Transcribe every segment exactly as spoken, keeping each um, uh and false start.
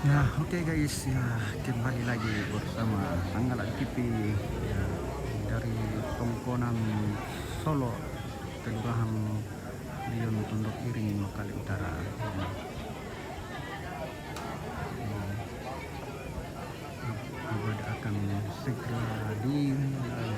Ya, oke guys, ya, kembali lagi bersama Tanggal T V, ya, dari Tongkonan, Solo, Kelurahan Leon, Tondok Iring, Lokale Utara. Ya. Ibadah akan segera dimulai.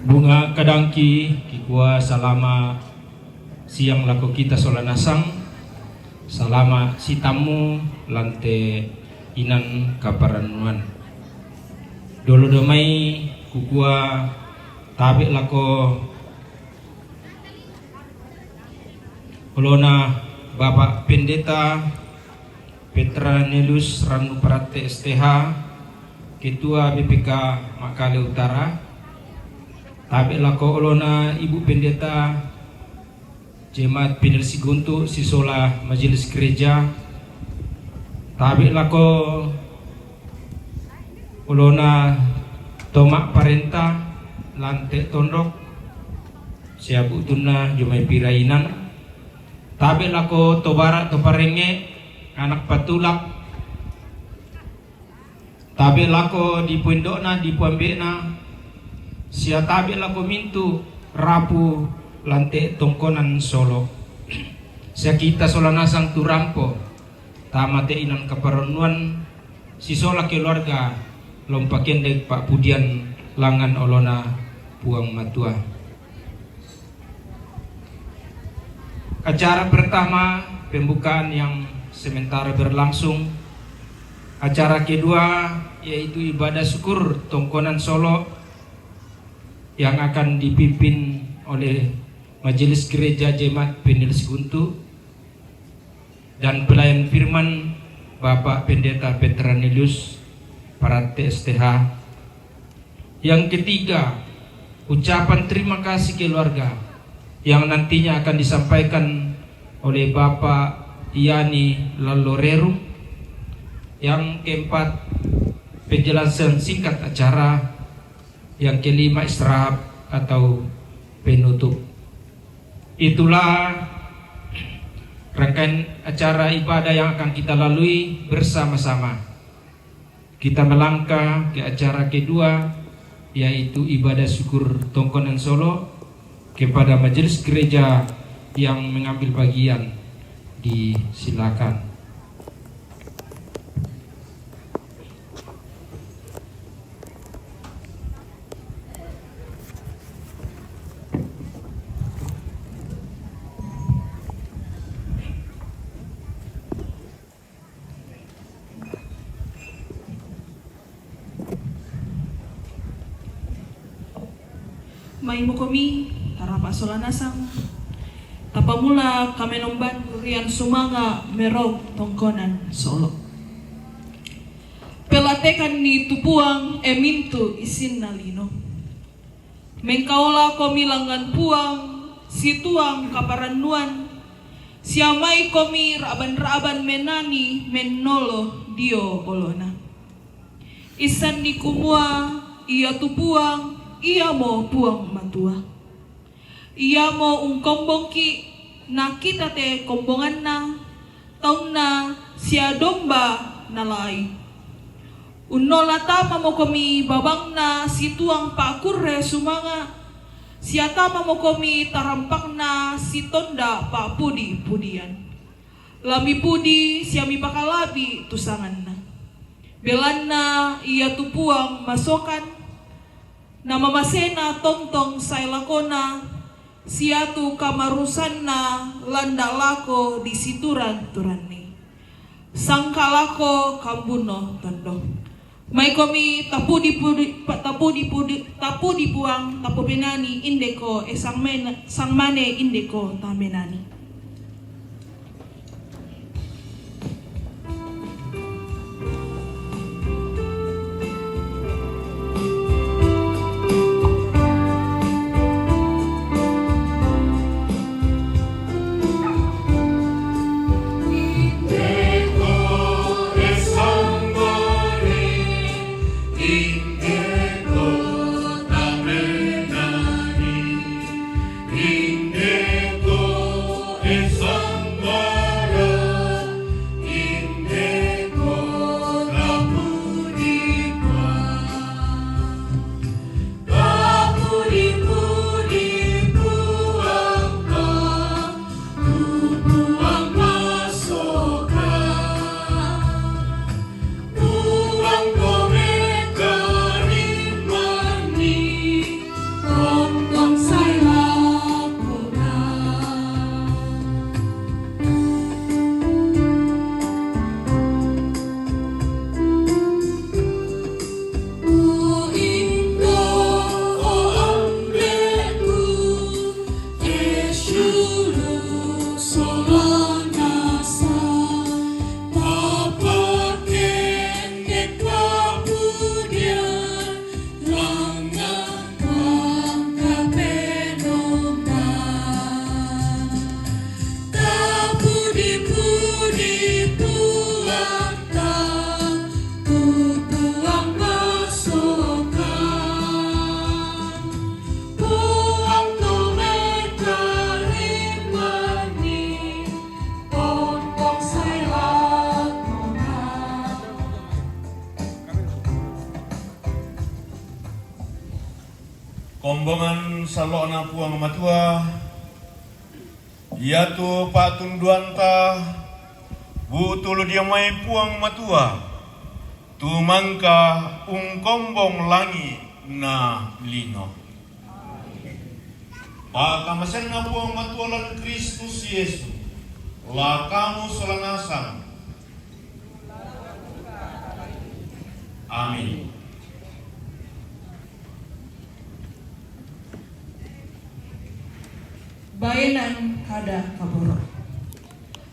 Bunga kadangki, kikua salama siang lako kita sola nasang, salama sitammu lan te inan kaparannuan. Dolo domai kukua tabe lako olona Bapak Pendeta Petranelius Rannu Paratte S T H, Ketua B P K Makkale Utara, tabe lako olona Ibu Pendeta Jemaat Penelsi Guntu sisola Majelis Gereja, tabe lako olona to mapparenta lan te tondok, siabu tunna jomai pira inan, tabe lako to bara to parenge, anak patulak, tabe lako dipoindokna, dipoambena, sia tabe lako mintu rapu lan te Tongkonan Solo. Sia kita sola nasang tu rampo, tama te inan kaparannuan, sisola keluarga, lompakendek pappudian langan olona Puang Matua. Acara pertama pembukaan yang sementara berlangsung. Acara kedua yaitu ibadah syukur Tongkonan Solo yang akan dipimpin oleh Majelis Gereja Jemaat Penelsi Guntu dan pelayan firman Bapak Pendeta Petranelius Paratte S T H. Yang ketiga, ucapan terima kasih keluarga yang nantinya akan disampaikan oleh Bapak Yani Lalloreru. Yang keempat, penjelasan singkat acara. Yang kelima, istirahat atau penutup. Itulah rangkaian acara ibadah yang akan kita lalui bersama-sama. Kita melangkah ke acara kedua, yaitu ibadah syukur Tongkonan Solo. Kepada majelis gereja yang mengambil bagian, disilakan. Mai mokomi, tarapa sola nasang, tapammula kamenomban durian sumanga' merop Tongkonan Solo. Pellatekanni tu Puang e mintu' isinna lino. Mengkaolakomi langngan Puang situang kaparannuan, sia maikomi ra'ban-ra'ban menani mennolo dio olona. Issenni kumua iatu Puang iamo Puang Matua. Iamo ungkombongki', na kita te kombonganna, taunna sia domba nalai. Unnola tamamokomi babangna situang pa'kurre sumanga', Siatama mo komi tarampakna si tonda papudi-pudian. Lami pudi siami pakalabi tu sanganna. Belanna ia tu Puang masokan, na mamasena tongtong sae lakona, sia tu kamarusanna landa lako di situran-turanni. Sangka lako kambuno tondo. Maikomi tapudi-pudi, pa-, tapudi-pudi, tapudi Puang, tapobenani indeko, e sangmene-, sangmane indeko tamenani. Kombongan salo'na Puang Matua, iatu pa'tunduanta, butulu dio mai Puang Matua, tu mangka ungkombong langi' na lino. Pakamasenna Puang Matua lan Kristus Yesu, la kamu sola nasang. Amin. Baenan kada kaboro'.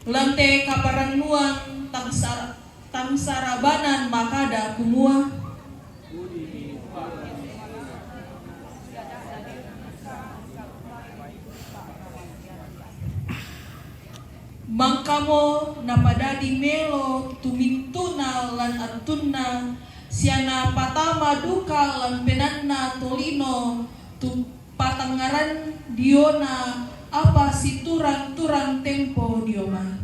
Lan te kaparannuan tang sar-, tang sarabanan makada kumua, mangkamo napadadi melo tu mintuna lan attunna, sia napatama duka lan penaanna tolino tu patangngaran diona apa situran-turan tempo dio mai.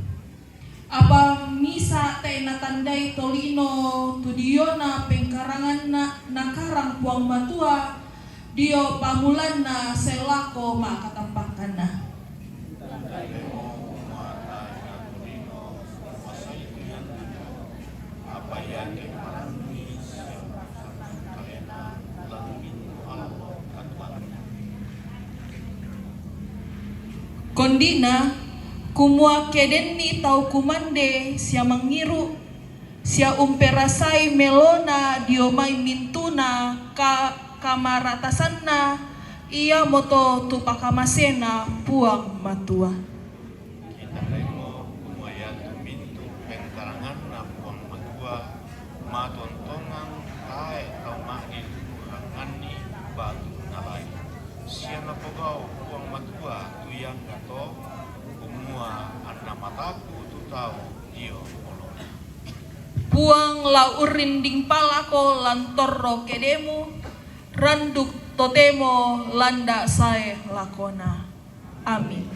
Apa misa te natandai tolino tu diona pengkaranganna nakarang Puang Matua dio pamulanna sae lako ma'katampakkanna. Kondina, kumua ke denni tau kumande sia mangiru', sia umperasai melona dio mai mintuna ka-, kamaratasanna, iamoto tu pakamasena Puang Matua. Kitarimo kumua iatu mintu' pengkaranganna Puang Matua, matontongan tae' tau ma'din urranganni batu nalai. Sia napogau' Puang Matua tu iangga to, kumua anna mataku tu tau dio olona. Puang la urrinding palako lan torro kedemu, randuk totemo landa sae lakona. Amin.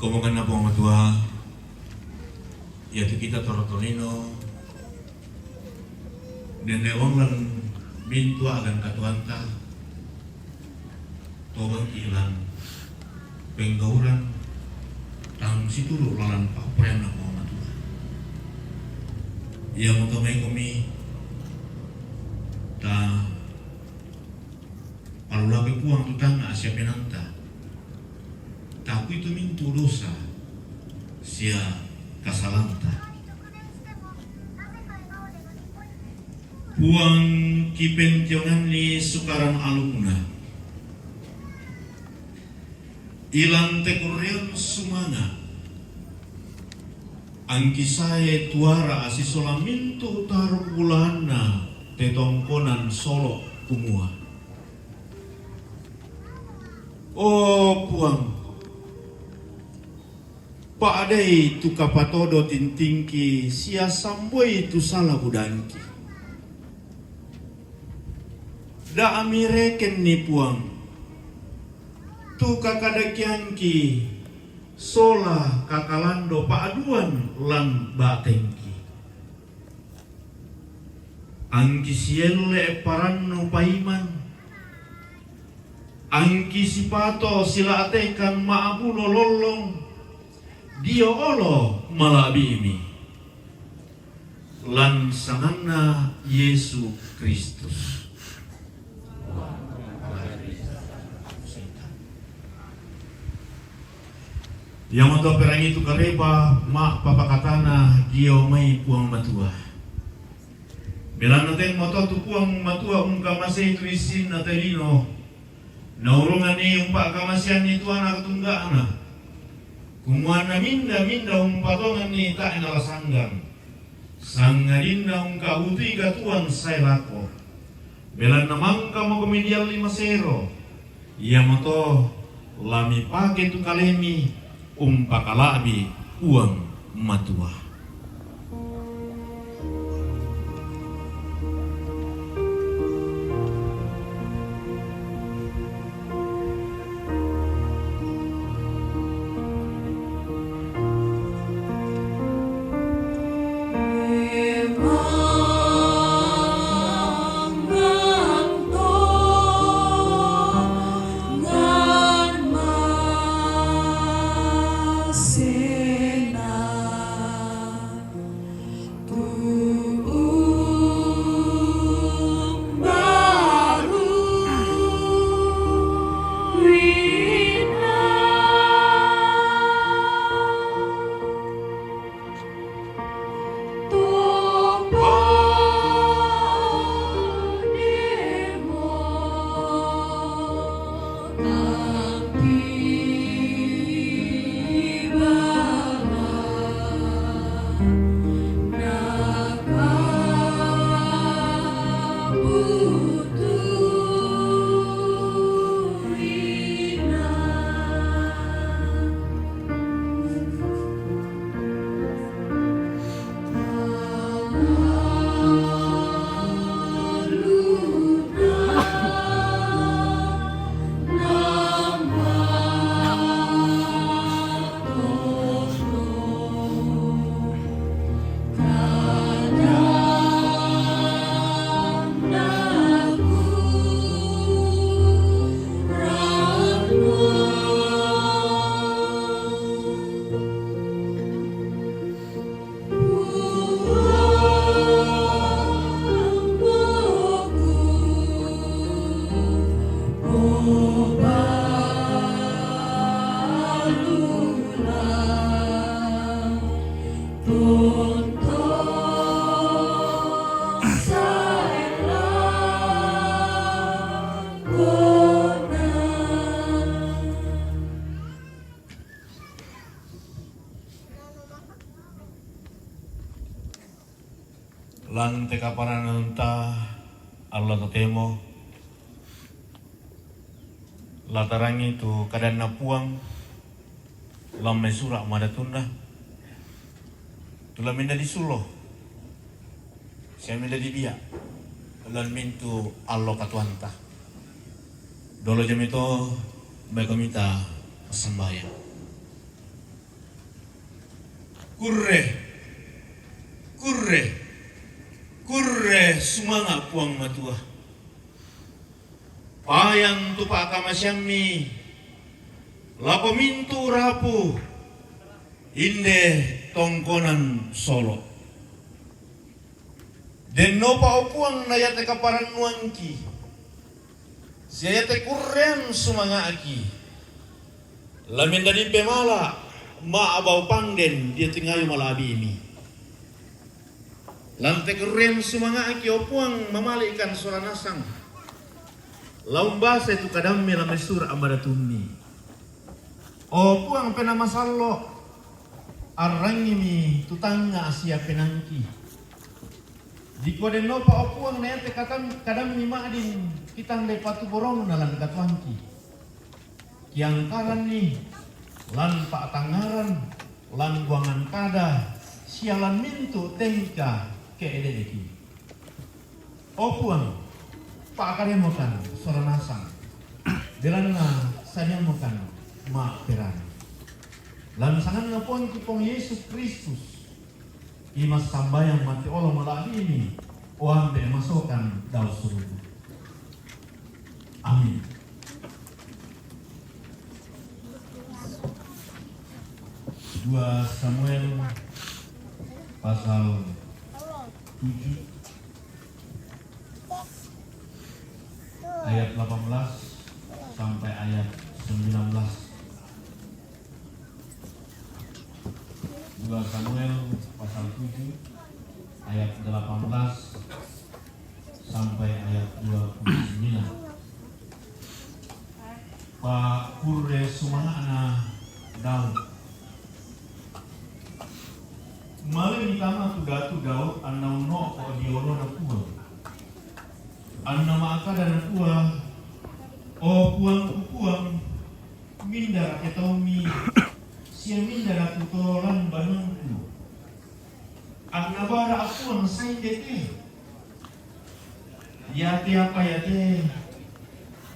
Moganna Puang Matua, iatu kita toro tolino, nenne wanglan mintu agan katuanta, tobang ilan penggauran tang situru lalan pa'poraianna Puang Matua. Iamoto maikomi ta Pallulape Puang tu tangnga siapenanta. Tapuitu mintu dosa sia kasalanta. Puang kipentionganni sukaran alukna. Ilan tekurrean sumanga. Angkisae tuara asisola mintu taruk bulaanna tetongkonan solo kumua. O Puang, pa'dei tu kapatodo tintingki sia samboi tu sala budangki. Da mirekenni Puang tu kakadakeangki sola kakalando pa'duan lan batengki. Angki sielle parannu paiman, angki sipato sila'tekan ma'bulo lollong, dio olo mala'bi'mi. Lan sanganna Yesu Kristus. Iamoto perangi tu kareba ma'papakatana dio mai Puang Matua. Belanna temmoto tu Puang Matua ungkamasei tu issinna te lino, naurunganni umpa'kamaseanni tu Anak Tungga'na, kumua naminda-minda umpatonganni tae' nala sanggang, sangadinna ungkabutui katuoan sae lako. Belanna mangkamoko midialli masero, iamoto la mipake tu kalemi umpakala'bi Puang Matua. Lan te kaparananta allo totemo, la tarangi tu kadanna Puang, lan mai sura' madatunna, tu la mendadi sullo, sia mendadi bia', lan mintu allo katuoanta. Dolo jami to, maikomi ta passambayang. Kurre, kurre, kurre sumanga' Puang Matua. Payan tu pa'kamaseammi lako mintu' rapu, inde tongkonan solo'. Dennopa, o Puang, na iate kaparannuangki, sia iate kurrean sumanga'ki, la mendadi pemala' ma'bau pangden dio tingayo mala'bi'mi. Lan te kurrean sumanga'ki, o Puang, mamalekan sola nasang, la umbasai tu kadammi la mai sura' madatummi. O Puang Penaa Masallo', arrangimi tu tangnga' sia penaangki. Dikua dennopa, o Puang, na iate katam-, kadammi ma'din kitandai patuborongna lan katuoangki. Kiangkaranni lan pa'tangngaran, lan buangan kada, sia lan mintu' tengka ke'de'ki. O Puang, pa'kademokan sola nasang, belanna sadiamokan ma'perang. Lan sanganNa Puangki Puang Yesus Kristus, i massambayang mate olo mala'bi'mi, o ambe' masokan dao suruga. Amin. Dua Samuel pasal tujuh ayat delapan belas sampai ayat sembilan belas. Dua Samuel pasal tujuh ayat delapan belas sampai ayat dua puluh sembilan. Pakurre sumanga'na Daud. Malemi tama tu Datu Daud anna unno'ko' dio oloNa Puang, anna ma'kada nakua, O Puangku Puang, mindarake taummi, sia mindara tu to lan banuangku? Anna bara' Puang sae inde te. Iate apa iate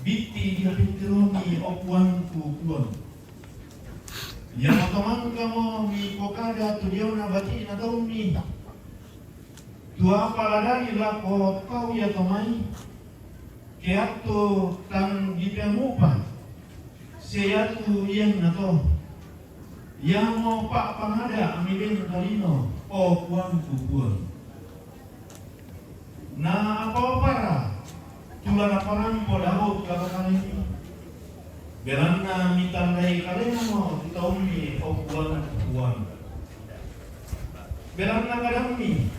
bitti' dio pettiromi, o Puangku Puang. Iamoto mangkamo mipokada tu diona bati'na taummi, tu apa la dadi lako tau iato mai, ke attu tang dipemupa, sia iatu iannato. Iamo pa'pangada' miben tolino, o Puangku Puang. Na apa-apara tu la naparampo Daud lako kalemi? Belanna mitandai kalenamo tu taummi, o Puangku Puang. Belanna kadammi,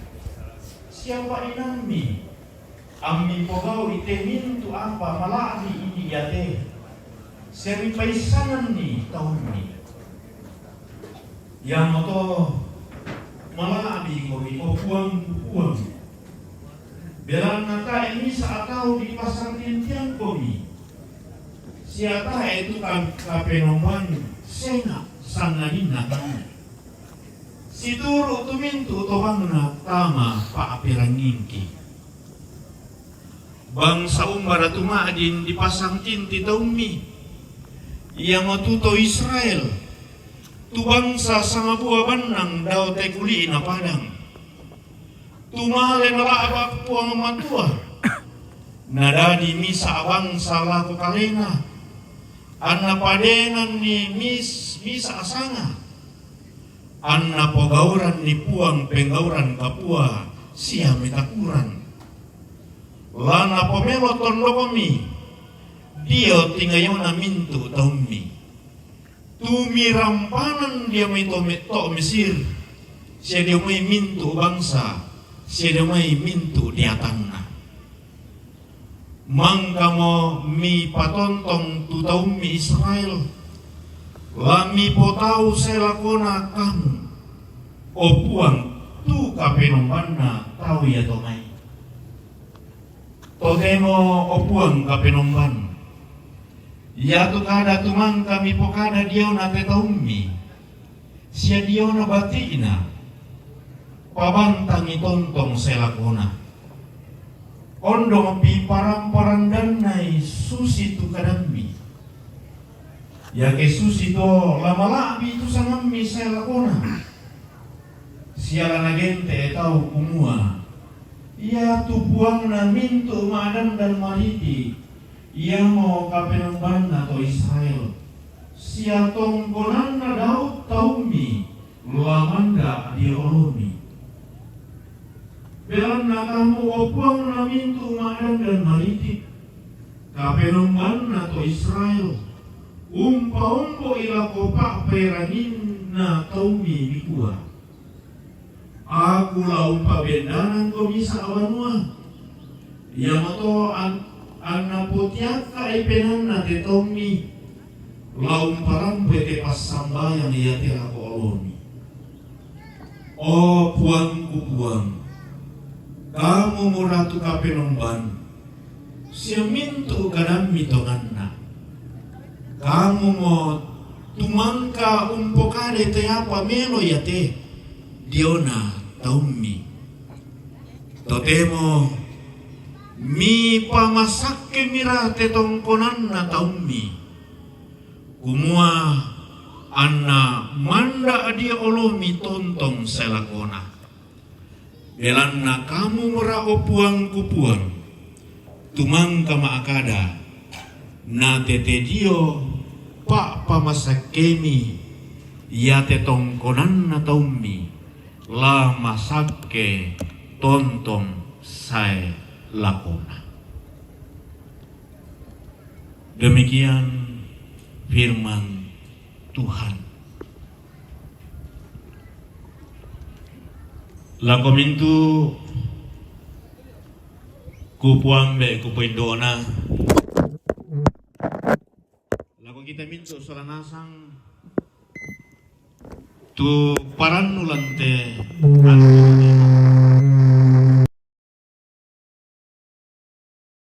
siapa inammi, ammi pogau'i te mintu' apa mala'bi' idi' iate, sia mipaissananni taummi. Iamoto mala'bikomi, o Puangku Puang, belanna tae' misa' tau dipasangtintiangkomi, sia tae' tu ka-, kapenomban senga' sangadinna tangnga'. Situru' tu mintu' tobangna tama pa'perangingki. Bangsa umbara tu ma'din dipasangtinti taummi? Iamotu to Israel, tu bangsa samabua bannang dao te kuli'na padang. Tu male nala'bak Puang Matua, nadadi misa' bangsa lako kalena, anna padenanni mis-, misa' sanga, anna pogauranni Puang penggauran kapua sia metakuran. La napomelo tondokomi dio tingayona mintu' taummi. Tu mirampanan dio mai to me-, to Mesir, sia dio mai mintu' bangsa, sia dio mai mintu' deatanna. Mangkamo mipatontong tu taummi Israel, la mipotau sae lakona kamu, o Puang, tu kapenombanna tau iato mai. Totemo, o Puang, kapenomban. Iatu kada tu mangka mipokada diona te taummi, sia diona bati'na, pabantangi tontong sae lakona. Ondongpi paramparandannai susitu kadammi. Iake susito la mala'bi' tu sangammi sae lakona. Siala na gente tau kumua, ia tu Puangna mintu' ma'dandan mariti', iamo Kapenombanna to Israel, sia tongkonanna Daud taummi, la manda' dio olomi. Belanna kamu, o Puangna mintu' ma'dandan mariti', Kapenombanna to Israel, umpaombo'i lako pa'peranginna taummi, mikua, Aku la umpabendanangko misa' banua, iamoto an-, anna potiakka'i penaanna te taummi, la umparambui te passambayang iate lako olomi. O Puangku Puang, Kamumo Ratu Kapenomban, sia mintu' kadammi tonganna. Kamumo tumangka umpokadai te apa melo iate diona taummi. Totemo mipamasakkemira te tongkonanna taummi, kumua anna manda' dio olomi tontong sae lakona. Belanna Kamumora, o Puangku Puang, tumangka ma'kada, na tete dio pa'pamasakkemi iate tongkonanna taummi, la masakke tontong sae lakona. Demikian firman Tuhan. Lako mintu' kupoambe', kupoindo'na, lako kita mintu' sola nasang tu parannu lan te